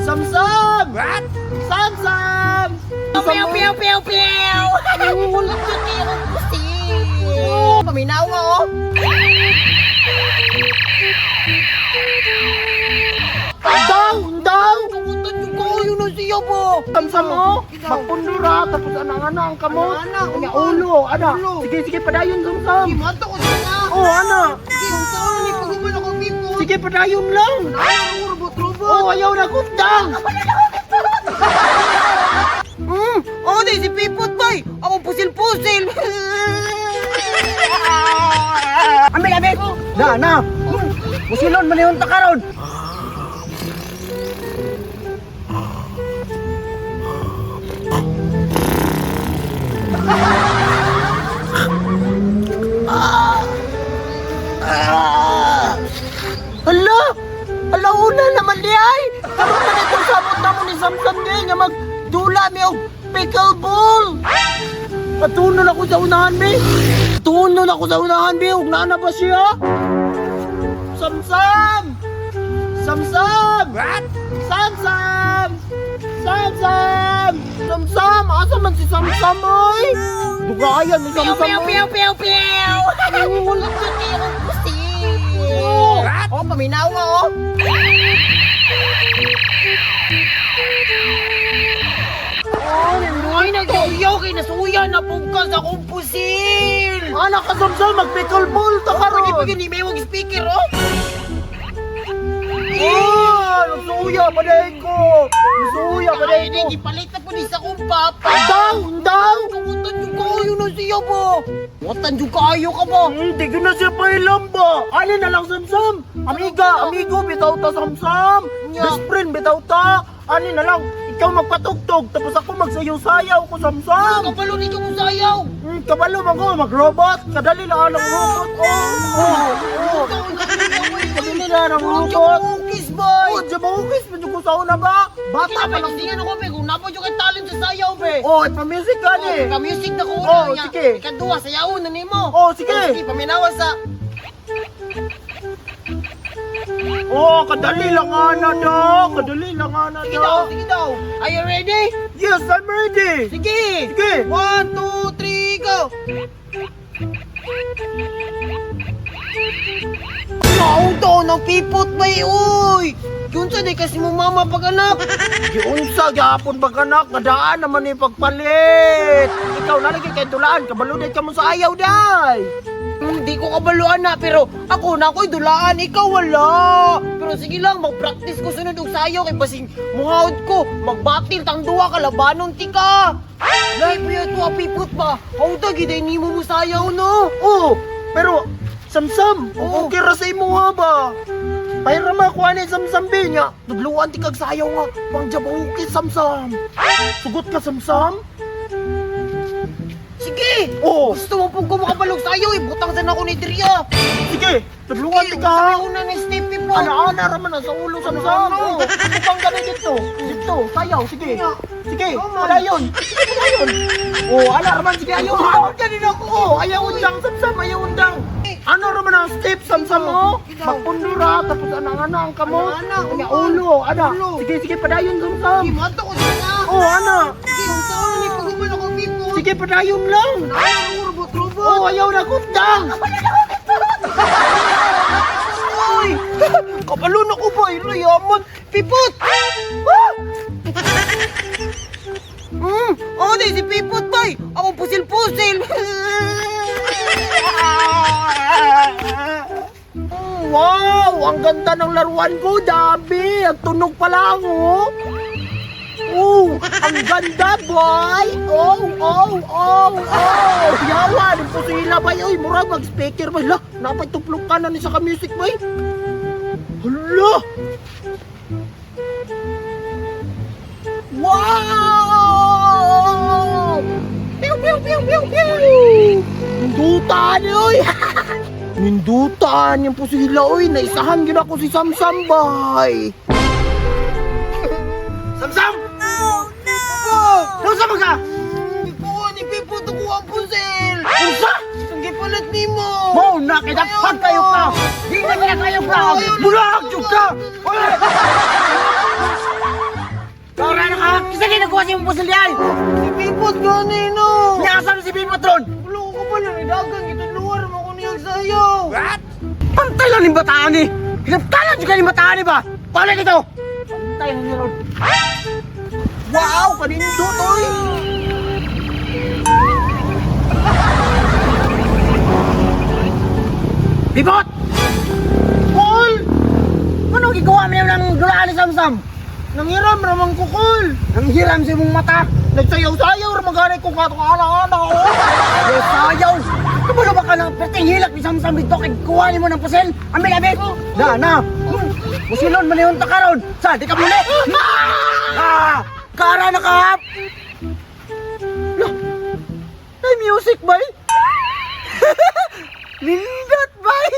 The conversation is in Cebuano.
Samsam! What? Samsam! Piu, piu, piu, piu! Lagyan kayo ng pusil! Paminawa, oh! Daw! Daw! Kamutan yung kayo na siya ba? Samsam mo! Magpundura, tapos anang-ana ang kamot. Ana-ana, Nya oo. ulo, ana. Ulo. Sige, sige, padayon, Samsam. Di mato ko siya! Oh, ana. Sige, unsaon ni pag-uman ako, Pipo? Sige, padayon lang. Ano, robot, robot? Oh, ayaw na kutang. Oh, di si Pipot, bay! Ako pusil-pusil! Ambil, ambil. Na, na. Musilon man yung takaron. Hala! Alauna naman di ay! Karon man itong sabot na mo ni Samsam di nga magdula mi og pickleball! Patunon ako sa unahan, be! Tunon ako sa unahan, be! Ug naa na ba siya? Samsam! Samsam! What? Samsam! Samsam! Samsam! Asa man si Samsam, oy? Dugayan ni Piu, Samsam, piu, oy. piu, piu, piu! Lagyan kayo ng pusil! Oh, paminawa, oh! Ay, nag-uyaw kay nasuya na pugkas akong pusil! Anak ka, Samsam! Mag-pickleball ta Karon karon! di pa gani may wag speaker, oh! Oh! Nagsuya pa dahil ko! Nagsuya pa Ay, dahil di, ko! gipalit na po ni sa akong papa! Daw! Daw! Kamutan yung kaayo na siya ba? Watan yung kaayo ka ba? Hindi ko na siya pailam ba? Ano na lang, Samsam? Amiga, amigo, bitaw ta, Samsam! Nya. Best friend, bitaw ta! Ano na lang, ikaw magpatugtog, tapos ako magsayaw-sayaw ko, Samsam! Kabalo ni kong sayaw! Kabalo man ko, mag-robot! Kadali lang ang robot! Oh, oh, oh! Kadali lang ang robot! Ukis, boy! Oh, Jabawukis, medyo ko sa una ba? Bata Bata pa lang. Tingnan ako, be. Kung napod yung kay talent sa sayaw, be. Oh, ipa-music ka ni. Oh, pa-music na ko una Oh, niya. sige. Ikaduha, sayawon na nimo. Oh, sige. Sige, paminawa sa... Oh, kadali lang ana da. Kadali lang ana Sige da. daw, sige daw. Are you ready? Yes, I'm ready. Sige! Sige. One, two, three, go! Nauto ng pipot bay, uy! Yun sa di kasi mo mama pag anak. Giunsa gyapon ba kanak kadaan naman ni pagpalit. Ikaw na lagi kay dulaan, kabaluday ka mo sa ayaw day. Hindi ko kabaluan na, pero ako na ako'y dulaan, ikaw wala. Pero sige lang, mag-practice ko sunod og sayo kay basing muhaod ko, magbatil tang duwa ka labanon ti ka. Lay pa ito pipot ba? Hawda gid nimo mo sayaw no. Oh, pero Samsam, Oo. okay ra sa imo ha ba? Pahira makuha ni Samsam be niya. Dugluan ti kag sayaw nga, pang jabawukis Samsam. Sugot ka Samsam? Sige. Oh, Gusto mo pong kumakabalog sayo, ibutang sana ako ni Dria. sige, tudluan ti ka. ha. Una ni Stevie po. Ana-ana ra man ang sa ulo Samsam. Oh, butang gani dito. Dito, sayaw, sige. Sige, padayon. Padayon. Oh, ana ra man sige ayaw. Ayaw ganin ako. Oh, ayaw undang Samsam, ayaw undang. Ano ra man ang step Samsam mo? Magpundura tapos anang-ana ang kamot. Ana-ana, Nya oo. ulo, ana. Ulo. Sige, sige, padayon Samsam. Sige, mato ko sana. Oh, ana. Sige, unsaon ni pag-uman ako pipot. Sige, padayon lang. Ano, robot, robot. Oh, ayaw na kutang. Uy! Kabalo na ko ba? Yaman! Pipot! Ah! Oh, di si Pipot bay! Ako pusil-pusil! Wow! Ang ganda ng laruan ko, Dabi! Ang tunog pa lang, oh! Oh, ang ganda, boy! Oh, oh, oh, oh! Yawa, ang pusila, bay! Uy, murag mag-speaker, bay! Lah, napay tuplok ka na ni sa ka-music, bay! Hala! Wow! Pew, pew, pew, pew, pew! Nindutan, oy! Nindutan yung pusila, oy! Naisahan yun ako si Samsam, bay! Samsam! Oh, no! Nausa man ka? Pipot! Ni Pipot ako ang pusil! Unsa? Ang gipalit nimo! Mao na kay daghan kayo ka! Di na kaya kayo ka! Bulag jud ka! Oy! si mong pusil diay? Si Pipot gani no. Nya asa si Pipot ron? Wala ko kabalo ni dagan gitudluan mo ko niyang sayaw. What? Pantay lang ning bataan ni. Hinaptalan jud ka ning bataan ni ba? Pala dito. Pantay lang ni ron. Wow, kanindot oy. Pipot! Kol! Ano giguha mo ng dulaan ni Samsam? Nanghiram ramang ko kol. Nanghiram sa imong mata. Nagsayaw-sayaw ramang ganay ko katong ana-ana ko. Ay, sayaw! Kabalo ba ka ng perting hilak ni Samsam dito kay kuha nimo ng pusil? Ambil, ambil! Na, na! Pusilon man yung takaron! Sa, di ka muli! Ah! Kara na ka! Lah! Ay, music bay! Nindot bay!